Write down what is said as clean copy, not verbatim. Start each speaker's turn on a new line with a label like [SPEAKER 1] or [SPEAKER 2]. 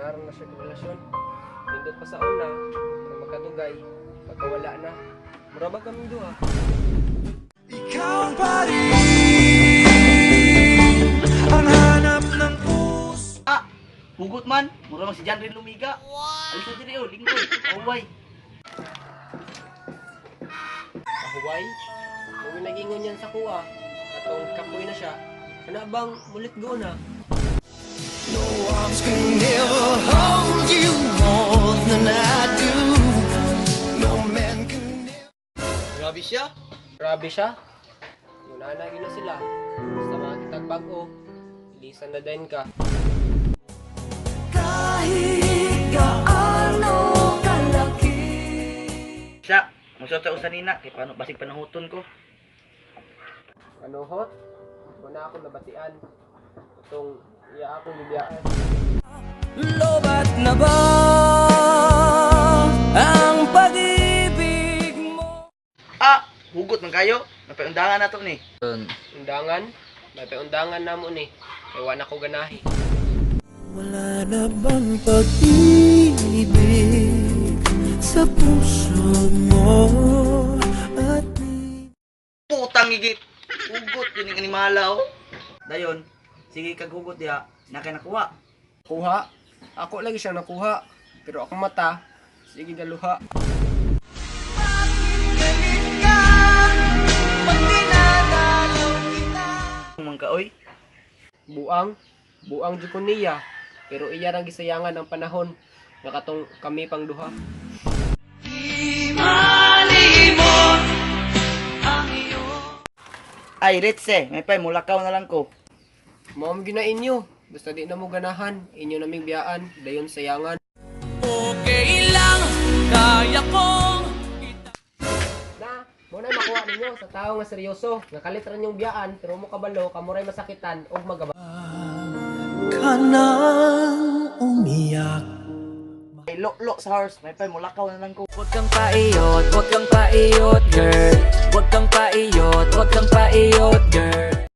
[SPEAKER 1] Klaro na siya relasyon. Nindot pa sa una, pero magkadugay, pagkawala na. Mura ba kaming duha?
[SPEAKER 2] Ikaw pa rin ang hanap ng puso.
[SPEAKER 3] Ah, hugot man. Mura man si John rin lumiga. Alis na diri oh, lingkod. Away.
[SPEAKER 1] Pahuway? Mao nagingon yan sa kuha. Katong kapoy na siya. Kana bang mulit go na?
[SPEAKER 2] No arms can ever hold you more than I do. No man can ever.
[SPEAKER 3] Grabe siya.
[SPEAKER 1] Grabe siya. Yun na na sila. Basta makakitag bag-o, ilisan na din ka.
[SPEAKER 2] Kahit gaano kalaki.
[SPEAKER 3] Siya, musuot sa usa nina kay paano basig panahuton ko.
[SPEAKER 1] Ano hot? Wala akong nabatian. Itong iya akong bibiyaan.
[SPEAKER 2] Lobat na ba ang pag-ibig mo?
[SPEAKER 3] Ah, hugot man kayo. Napaundangan na to ni.
[SPEAKER 1] Undangan? May paundangan na mo ni. Kay wa na ko ganahi.
[SPEAKER 2] Wala na bang pag-ibig sa puso mo at di
[SPEAKER 3] Putang igit. Hugot yun yung animala oh. Dayon, sige kag hugot diha, na kay nakuha.
[SPEAKER 1] Kuha? Ako lagi siya nakuha. Pero akong mata, sige galuha.
[SPEAKER 2] Galit ka pag dinadalaw kita.
[SPEAKER 3] Man ka oy.
[SPEAKER 1] Buang, buang jud ko niya. Pero iya rang gisayangan ang panahon nga katong kami pang duha.
[SPEAKER 2] Di malimot ang iyong
[SPEAKER 3] Ay, Ritze, may pay mulakaw na lang ko.
[SPEAKER 1] Mao man gyud na inyo. Basta di na mo ganahan, inyo naming biyaan, dayon sayangan.
[SPEAKER 2] Okay lang, kaya kong
[SPEAKER 1] Na, mo na makuha ninyo sa tao nga seryoso, nga kalit ra ninyong biyaan, pero mo kabalo, kamuray masakitan og magaba.
[SPEAKER 2] Ka nang umiyak.
[SPEAKER 3] Ay, lo lo sa horse, may pay mulakaw na lang ko.
[SPEAKER 4] Huwag kang paiyot, huwag kang paiyot, girl. Huwag kang paiyot, huwag kang paiyot, girl.